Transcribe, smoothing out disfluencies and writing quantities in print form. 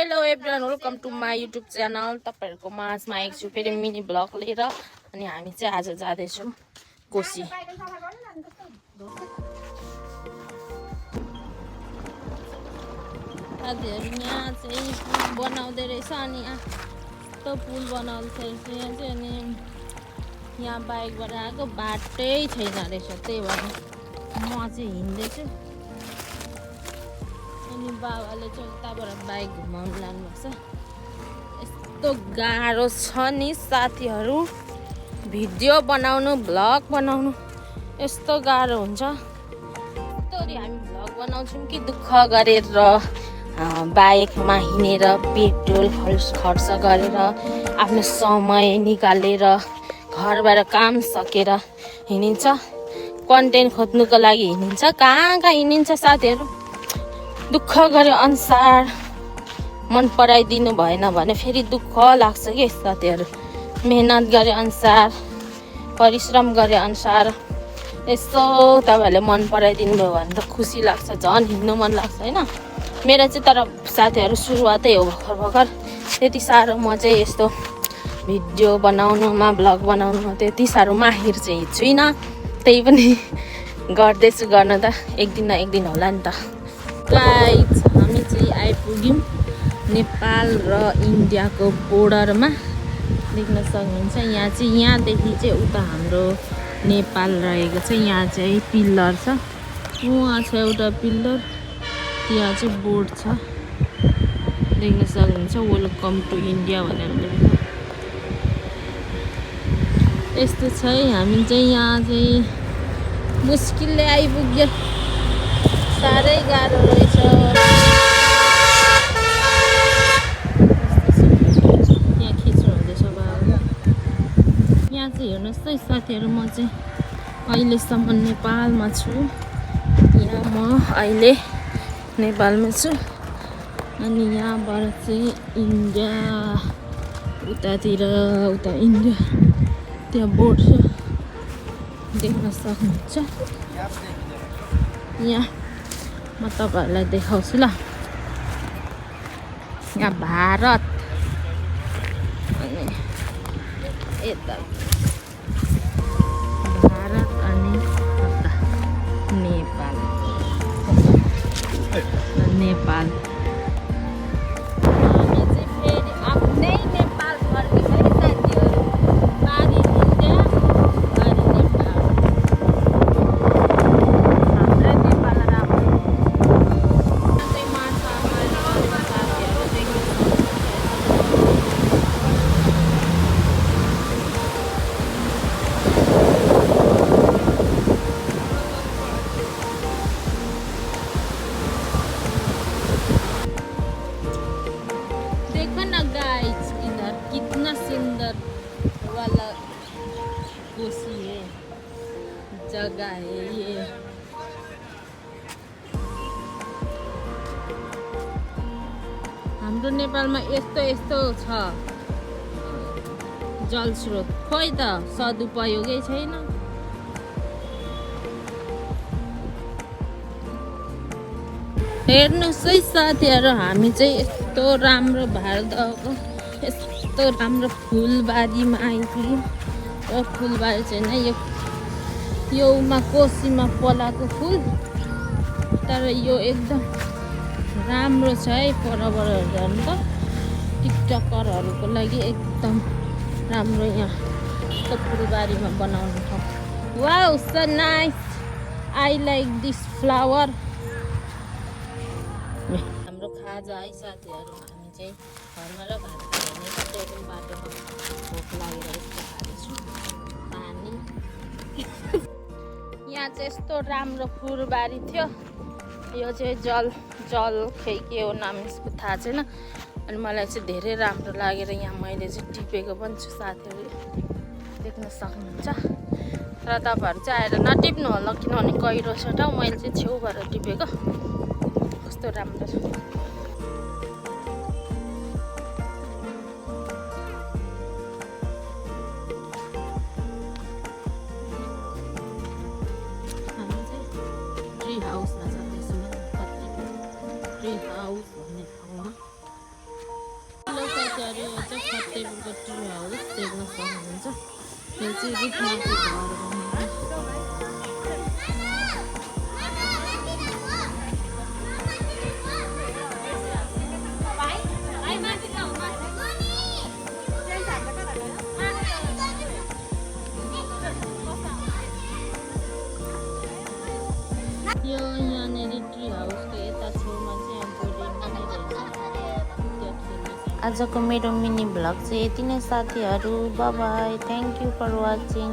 Hello everyone, welcome to my YouTube channel. तपाईँहरूको माझमा आएको छु फेरि मिनी ब्लग लिएर। अनि हामी चाहिँ आज जाँदैछौँ कोशी। साथीहरू यहाँ चाहिँ पुल बनाउँदै रहेछ। अनि यस्तो पुल बनाउँदैछ यहाँ चाहिँ। अनि यहाँ बाइकबाट आएको बाटै छैन रहेछ, त्यही भएर म चाहिँ हिँड्दैछु। अनि बाबाले चाहिँ उताबाट बाइक घुमाउनु लानुभएको छ। यस्तो गाह्रो छ नि साथीहरू, भिडियो बनाउनु, भ्लग बनाउनु यस्तो गाह्रो हुन्छ। यस्तोरी हामी भ्लग बनाउँछौँ कि दुःख गरेर बाइकमा हिँडेर पेट्रोल खर्च गरेर आफ्नो समय निकालेर घरबाट काम सकेर हिँडिन्छ, कन्टेन्ट खोज्नुको लागि हिँडिन्छ। कहाँ हिँडिन्छ साथीहरू, दुःख गरे अनुसार मन पराइदिनु भएन भने फेरि दुःख लाग्छ कि साथीहरू। मेहनत गरे अनुसार, परिश्रम गरे अनुसार यसो तपाईँहरूले मन पराइदिनु भयो भने त खुसी लाग्छ, झन् हिँड्नु मन लाग्छ होइन। मेरो चाहिँ तर साथीहरू सुरुवातै हो भर्खर। त्यति साह्रो म चाहिँ यस्तो भिडियो बनाउनुमा, भ्लग बनाउनुमा त्यति साह्रो माहिर चाहिँ छुइनँ। त्यही पनि गर्दैछु, गर्न त एक दिन न एक दिन होला नि त। गाइज हामी चाहिँ आइपुग्यौँ नेपाल र इन्डियाको बोर्डरमा। देख्न सक्नुहुन्छ यहाँ चाहिँ, यहाँदेखि चाहिँ उता हाम्रो नेपाल रहेको छ। यहाँ चाहिँ पिल्लर छ, उहाँ छ एउटा पिल्लर, त्यहाँ चाहिँ बोर्ड छ। देख्न सक्नुहुन्छ वेलकम टु इन्डिया भनेर लेखेको। यस्तो छ है, हामी चाहिँ यहाँ चाहिँ मुस्किलले आइपुग्यो, साह्रै गाह्रो रहेछ। यहाँ खिच्नु हुँदैछ बाबा। यहाँ चाहिँ हेर्नुहोस् है साथीहरू, म चाहिँ अहिलेसम्म नेपालमा छु। यहाँ म अहिले नेपालमा छु। अनि यहाँबाट चाहिँ इन्डिया उतातिर, उता इन्डिया त्यहाँ बोर्ड छ, देख्न सक्नुहुन्छ। यहाँ म तपाईँहरूलाई देखाउँछु ल। यहाँ भारत, अनि यता भारत, अनि यता नेपाल। नेपाल हामी चाहिँ फेरि आफ्नै नेपाल फर्क्यौँ है साथीहरू। पारि इन्डिया, पारि नेपाल। हाम्रै नेपाल राम्रो। चाहिँ माछा मारेको साथीहरू देख्न देखो ना गाइस, इधर कितना सुंदर वाला कोशी है, जगह है ये। हाम्रो नेपालमा यस्तो यस्तो छ जलस्रोत, खोइ त सदुपयोगै छैन। हेर्नुहोस् है साथीहरू, हामी चाहिँ यस्तो राम्रो भारतको यस्तो राम्रो फुलबारीमा आइपुग्यौँ। र फुलबारी चाहिँ योमा कोशीमा पलाएको फुल, तर यो एकदम राम्रो छ है। परबाट झन् त टिकटकरहरूको लागि एकदम राम्रो। यहाँ यस्तो फुलबारीमा बनाउनु ठाउँ। Wow, so nice, I like this flower. हाम्रो खाजा है साथीहरू, हामी चाहिँ घरमा र भात खाने ट्रेकिङ बाटोमा भोक लागेर यस्तो खाँदैछु पानी। यहाँ चाहिँ यस्तो राम्रो फुलबारी थियो। यो चाहिँ जल खै के हो नाम यसको थाहा छैन। अनि मलाई चाहिँ धेरै राम्रो लागेर यहाँ मैले चाहिँ टिपेको पनि छु साथीहरू, देख्न सक्नुहुन्छ। तर तपाईँहरू चाहिँ आएर नटिप्नु होला, किनभने गहिरो छ ठाउँ। मैले चाहिँ छेउबाट टिपेको, कस्तो राम्रो छ। हामी चाहिँ ट्री हाउसमा जाँदैछौँ। ट्री हाउस भन्ने ठाउँमा पछाडि यो चाहिँ फतेपुरको ट्री हाउस देख्न सक्नुहुन्छ। यो चाहिँ रुखमाथि घर बनेको। यो यहाँनिर ट्री हाउसको यता छेउमा चाहिँ बोर्डिङ पनि रहेछ। आजको मेरो मिनी भ्लग चाहिँ यति नै साथीहरू। Bye bye, thank you for watching.